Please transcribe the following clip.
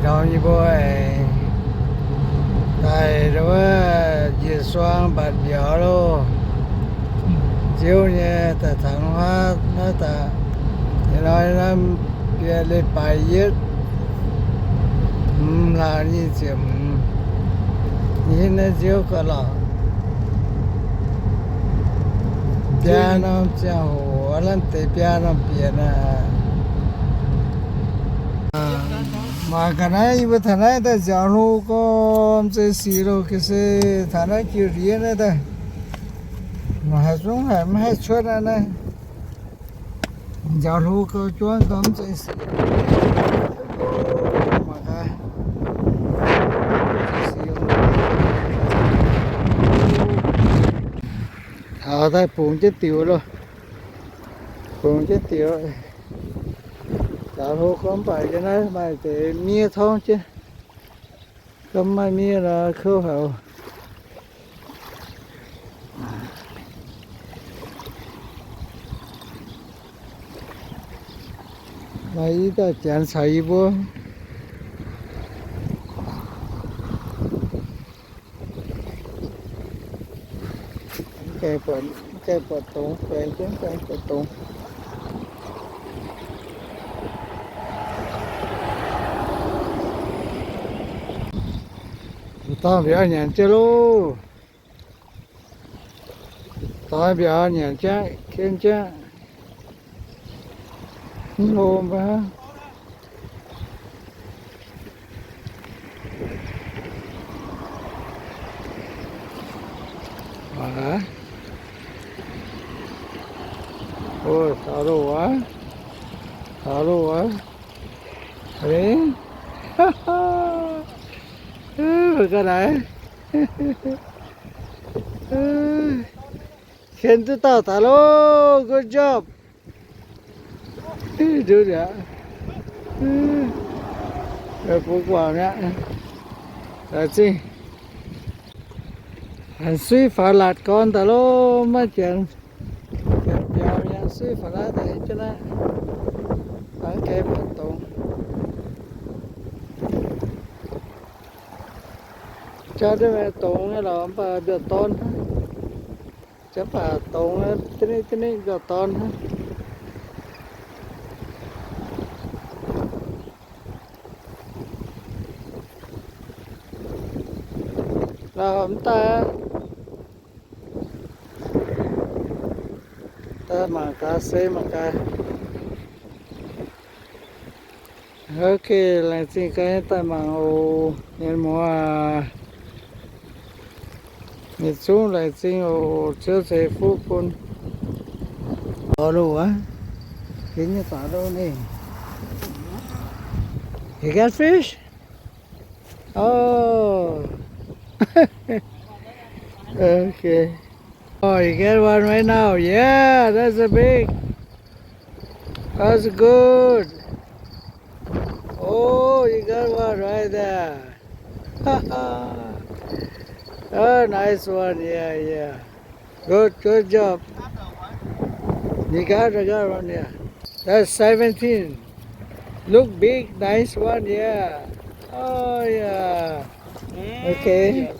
Ndau yie mbuo aengx daaih wuov njiec suang mbatc mbiauz loh. Nziouv nyei daaih tangx huaav naaiv daaih, ih hnoi naaiv biei leiz-baaix yietv hmz hlaau nyic ziepc hmz. Yie naaiv nziouv gauh lorqc. Biaa norm ziangh hoc, lamh deix biaa norm bieqc aqv. Mangc ga'naaiv yie mbuo taux naaiv daaih nziaaux hlo gormx zeiz sic loh, ga'sie taux naaiv jiu ndiev naaiv daaih. Mangc haaix zungv haic maiv haih cuotv aqv naaiv. Nziaaux hlo gauh juangv gormx zeiz sic. Mangc gaax. Taux daaih bungx jienv diuc loh. Bungx jienv diuc. Nziaaux hlo gormx, mv baac yie naaiv maaih deix miev torngv jienv. Gorngv maaih miev nor kouv haic. Maaih i dauh janx caux yie mbuo. Mv gaengh buatc, mv gaengh buatc dongz, gaengh jienv mv gaengh buatc dongz. Dorngx mbiauz nyanc jienv loh. Dorngx mbiauz nyanc jienv, ken jienv. Mv hlo maiv. Aa, o, taux loh aqv. Taux loh aqv. Aa, mbuo ga'naaiv. Ken duqv dauh taux loh, good job. Nduov aqv. Bun guangc mi'aqv. Laengz zingh. Suiv faaux laatc gorn daaih loh, maiv janx, janx biaux yangh suiv faaux laatc daaih jienv naaiv. Mv gaengh buatc dongz. Jaax duqv dongz nyei lorqc, mv baac mbiauz-dorn hnangv. Jaax baac dongz, da'nyeic da'nyeic mbiauz-dorn hnangv. Lauh mv daaih aqv. Daaih mangc gaax, se mangc gaax. Ok, laengz zingh gaax nyei daaih mangc oc, mienh muoz aac. Yietc zungv laengz zingh oc, Ziouv ceix fuqv bun. Taux loh aqv. Ginv nyei faaux loh ninh. You got fish? Oh. Okay. Oh, you get one right now. Yeah, that's a big. That's good. Oh, you got one right there. Oh, nice one. Yeah, yeah. Good, good job. You got, I got one, yeah. That's seventeen. Look big, nice one, yeah. Oh, yeah. Okay.